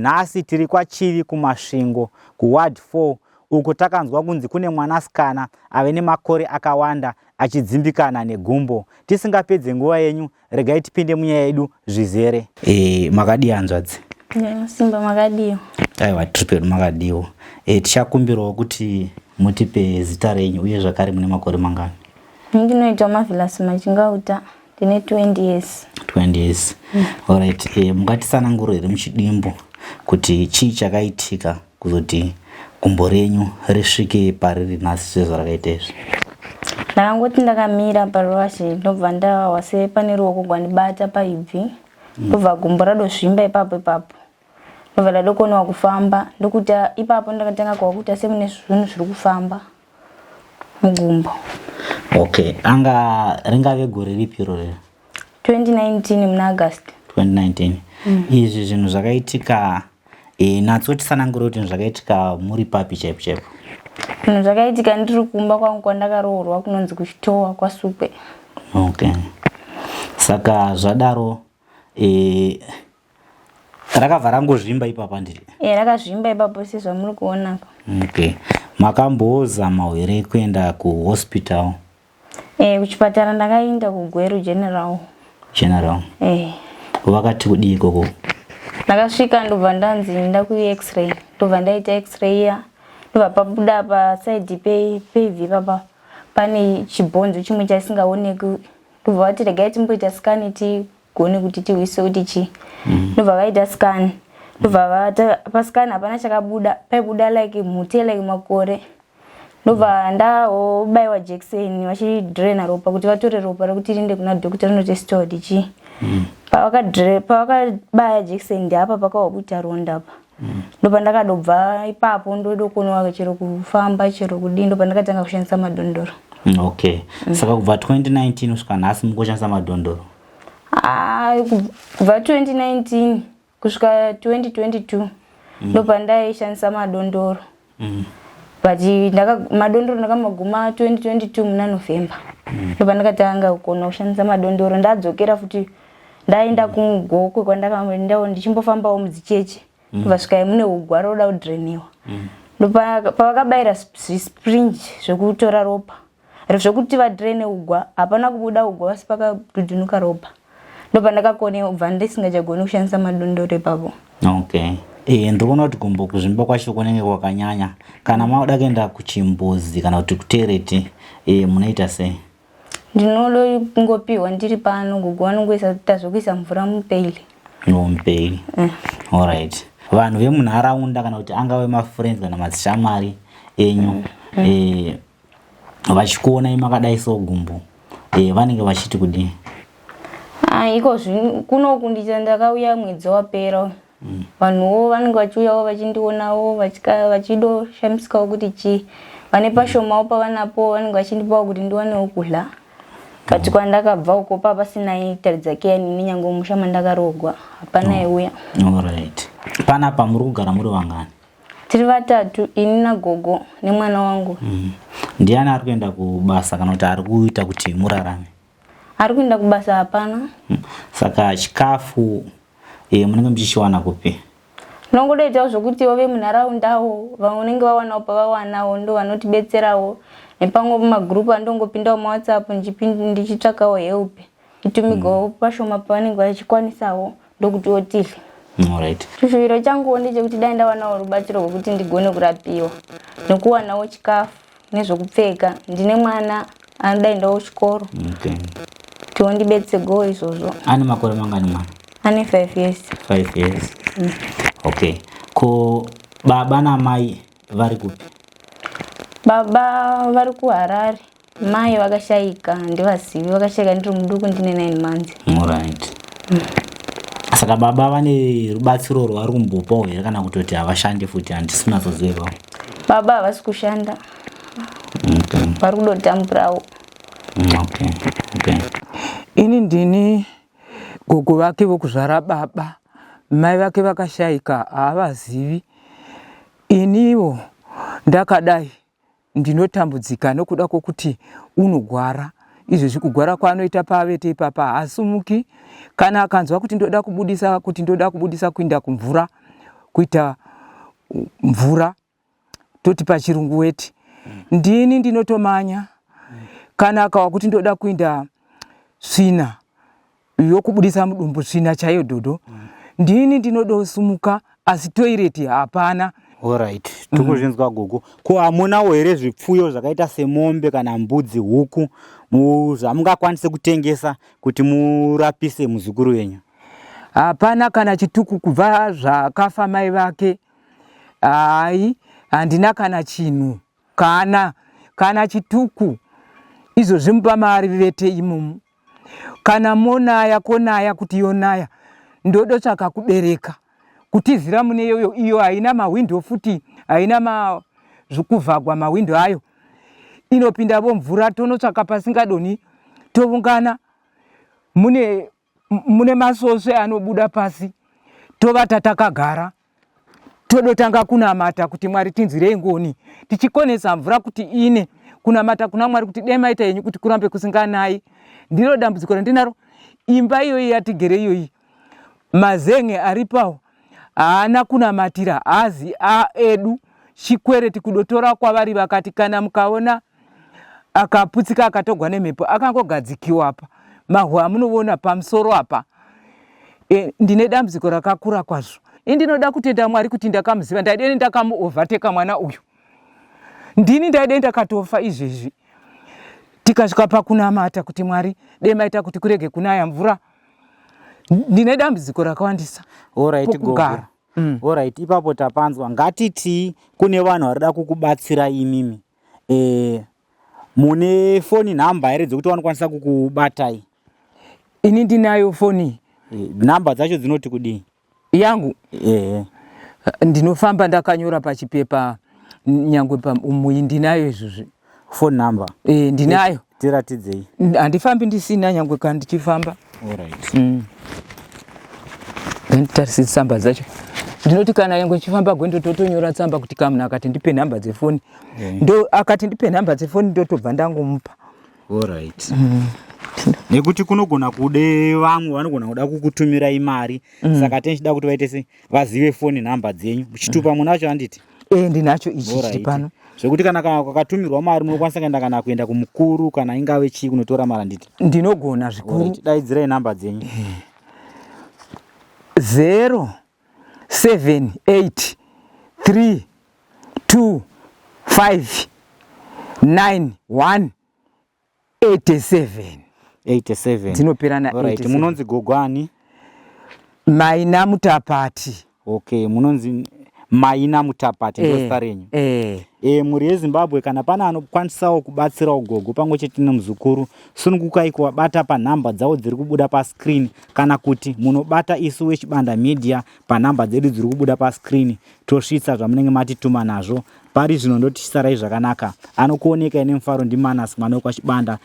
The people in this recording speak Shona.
Nhasi tiri kwaChivi kuMasvingo kuWard 4 uko takanzwa kunzi kune mwanasikana ave nemakore akawanda achidzimbikana negumbo. Tisingapedze nguva yenyu, regai tipinde munyaya yedu zvizere. E, makadii hanzvadzi? Simba makadiwo. Aiwa, tiri pedu makadiwo. E, tichakumbirawo kuti mutipe zita renyu uye zvakare mune makore mangani? Ndinoitwa Marvelous Machingauta, ndine 20 years. 20 years. Alright, e, mungatitsanangurira here muchidimbu kuti chii chakaitika kuzoti gumbo renyu risvike pariri nhasi sezvarakaita izvi? Ndakangoti ndakamira paruvazhe ndobva ndahwa sepane ruoko gwandibata paibvi ndobva gumbo radozvimba ipapo ipapo ndobva ndadokonewa kufamba ndokuti ipapo ndakatanga kuhwa kuita semune zvinhu zviri kufamba mugumbo. Okay, anga ringave gore ripi iroro? 2019 muna August. 2019. Izvi zvinhu zvakaitika e, natsotitsanangura kuti zvakaitika muri papi chaipo chaipo? Zvinhu zvakaitika ndiri kumba kwangu kwandakaroorwa kunonzi kuChitowa kwaSukwe. Okay. Saka zvadaro e, rakabva rangozvimba ipapo handiti? E, rakazvimba ipapo sezvamuri kuona apa. Okay. Makambozamawo here kuenda kuhospital? E, kuchipatara ndakaenda kuGweru General. General. E. Vakati kudii ikoko? Ndakasvika ndobva ndanzi nda ku-x-ray ndobva ndaita x-ray iya ndobva pabuda pasaidhi peibvi ipapa pane chibhonzo chimwe chasingaoneki ndobva vati regai timboita scan tigone kuti tihwise kuti chii. Ndobva vaita scan ndobva pascan hapana chakabuda, paibuda like mhute like makore. Ndobva ndabaiwa jekiseni vachidraina ropa kuti vatore ropa rekuti riende kuna doctor rinotestiwa kuti chii. Pavakabaya jekiseni ndeapa pakawabuta ronda apa. Ndobva ndakadobva ipapo ndodokonewa chero kufamba chero kudii ndobva ndakatanga kushandisa madondoro. Okay. Saka kubva 2019 kusvika nhasi mukoshandisa madondoro? Ah, kubva 2019 kusvika 2022 ndopandaishandisa madondoro. But madondoro ndakamaguma 2022 muna November. Ndopandakatanga kukona kushandisa madondoro. Ndadzokera futi ndaenda kuGokwe kwandakaendawo ndichimbofambawo mudzichechi. Ndobva mune ugwa roda kudreniwa. Pavakabayira zvisprinji zvekutora ropa zvekuti vadrene ugwa, hapana kubuda ugwa asi pakadhudhunuka ropa. Ndopandakakone ubva ndisingachagoni kushandisa madondoro ipapo. Okay. E, ndiri kuona kuti gumbo kuzvimba kwacho kunenge kwakanyanya. Kana makuda kuenda kuchimbuzi kana kuti kutereti e, munoita sei? Ndinodo kungopiwa ndiri pano, gogo vanongoisa zvekuisa mvura mupeili. No, mupeili. Alright. Vanhu vemunharaunda kana kuti angave mafriends kana madzishamwari enyu e, vachikuonai makadai so gumbo e, vanenge vachiti kudii? Ah, iko kunoku ndakauya mwedzi wapera. Vanhuwo vanenge vachiuyawo vachindionawo vachidoshamisikawo kuti chii. Vane pashomawo pavanapo vanenge vachindipawo kuti ndiwanewo kudya. But kwandakabva uko pasina itaridza keya nini nyange musha mandakaroogwa hapana aiuya. Alright. Panapa muri kugara muri vangani? Tiri vatatu, ini nagogo nemwana wangu. Ndiani ari kuenda kubasa kana kuti ari kuita kuti murarame? Ari kuenda kubasa hapana. Saka chikafu e, munenge muchichiwana kupi? Nongodoitawo zvokuti vave munharaundawo vanenge vawanawo pavawanawo ndo vanotibetserawo nepamwe pamagurupu andongopindawo maWhatsApp ndichitsvakawo help nditumigwawo pashoma pavanenge vachikwanisawo ndokutiwo tidye. Alright. Chishuviro changuwo ndechekuti dai ndawanawo rubatsiro rwekuti ndigone kurapiwa nekuwanawo chikafu nezvekupfeka. Ndine mwana anodaendawo chikoro. Okay. Kuti wondibetsegowo izvozvo. Ane makore mangani mwana? Ane 5 years. 5 years. Okay. Ko baba namai vari kupi? Baba vari kuHarare, mai vakashayika handivazivi, vakashayika ndiri muduku ndine 9 months. Alright. Saka baba vane rubatsiro rwavari kumbopawo here kana kutoti havashandi futi handisi kunyatsoziva? Baba havasi kushanda. Okay. Vari kudotamburawo. Okay. Okay. Ini ndini gogo vake vokuzvara baba. Mai vake vakashayika haavazivi. Iniwo ndakadai ndinotambudzika nokuda kwokuti unogwara. Izvezvi kugwara kwaanoita paavete ipapa haasumuki. Kana akanzwa kuti ndoda kubudisa kuti ndoda kubudisa kuinda kumvura. Kuita mvura, toti pachirungu weti. Ndini ndinotomanya kana akawa kuti ndoda kuinda svina yokubudisa mudumbu, svina chaiyo dhodho. Ndini ndinodosumuka, asi toireti hapana. Alright, tikuzvinzwa gogo. Ko hamunawo here zvipfuyo zvakaita semombe kana mbudzi, huku zvamungakwanise kutengesa kuti murapise muzukuru wenyu? Hapana kana chituku kubva zvakafa mai vake. Hai, handina kana chinhu, kana chituku. Izvozvi mupa mari vete imomo. Kana monaya konaya kuti yonaya, ndodotsvaka kubereka kutizira mune iyoyo. Iyo haina mahwindo futi, haina kuvhagwa mahwindo ayo, inopinda vo mvura. Tonotsvaka pasingadoni, tovungana mune masvosve anobuda pasi, tovata takagara, todotanga kunamata kuti Mwari tinzwirei ngoni, tichikonesa mvura kuti ine kunamata kuna Mwari kuti dai maita yenyu kuti kurambe kusinganai. Ndiro dambudziko randinaro. Imba iyoyi yatigere iyoyi, mazenge aripawo haana kunamatira, hazi edu. Chikwereti kudotora kwavari, vakati kana mukaona akaputsika, akatogwa nemhepo, akangogadzikiwa apa mahwe amunoona pamusoro apa. Ndine dambudziko rakakura kwazvo. Indinoda kutenda Mwari kuti ndakamuziva. Ndaideni ndakamuovateka mwana uyu, ndini ndaidei ndakatofa izvezvi. Tikasvika pakunamata kuti Mwari dai maita kuti kurege kunaya mvura. Ndine dambudziko rakawandisa. Alright gogo. Pokugara. Alright, ipapo tapanzwa. Ngatitii kune vanhu varida kukubatsira imimi, mune foni nhamba here dzekuti vanokwanisa kukubatai? Ini ndinayo foni. Nhamba dzacho dzinoti kudii? Yangu? Ehe. Ndinofamba ndakanyora pachipepa, nyangwe pamuyi ndinayo izvozvi. Phone number? E, ndinayo. Tiratidzei. Handifambi ndisina, nyangwe kana ndichifamba. Alright. Nditarise tsamba dzacho. Ndinoti kana nyangwe ndichifamba gwendo, totonyora tsamba kuti kamunhu akati ndipe nhamba dzefoni, ndo akati ndipe nhamba dzefoni, ndotobva ndangomupa. Alright, nekuti kunogona kude vamwe vanogona kuda kukutumirai mari, saka tichida kuti vaite sei, vazive foni nhamba dzenyu. Chitupa munacho, handiti? E, ndinacho ichi chiri pano. Zvekuti kana kwakatumirwa mari, munokwanisa kuenda kana kuenda kumukuru kana ingave chii kunotora mari, handiti? Ndinogona zvikuru. Alright, daidzirai nhamba dzenyu. 0 7 8 3 2 5 9 1 87. 87. Dzinopera na Alright, 87. Munonzi gogwani? Maina Mutapati. Okay, munonzi Maina Mutapati, ndo zita renyu? Eh. Mhuri yeZimbabwe, kana pane anokwanisawo kubatsirawo gogo pamwe chete nemuzukuru, sunungukai kuvabata panhamba dzavo dziri kubuda pascreen, kana kuti munobata isu veChibanda Media panhamba dzedu dziri kubuda pascreen, tosvitsa zvamunenge matituma nazvo. Pari zvino ndotichisarai zvakanaka. Anokuonekai nemufaro ndiManas mwana wekwaChibanda.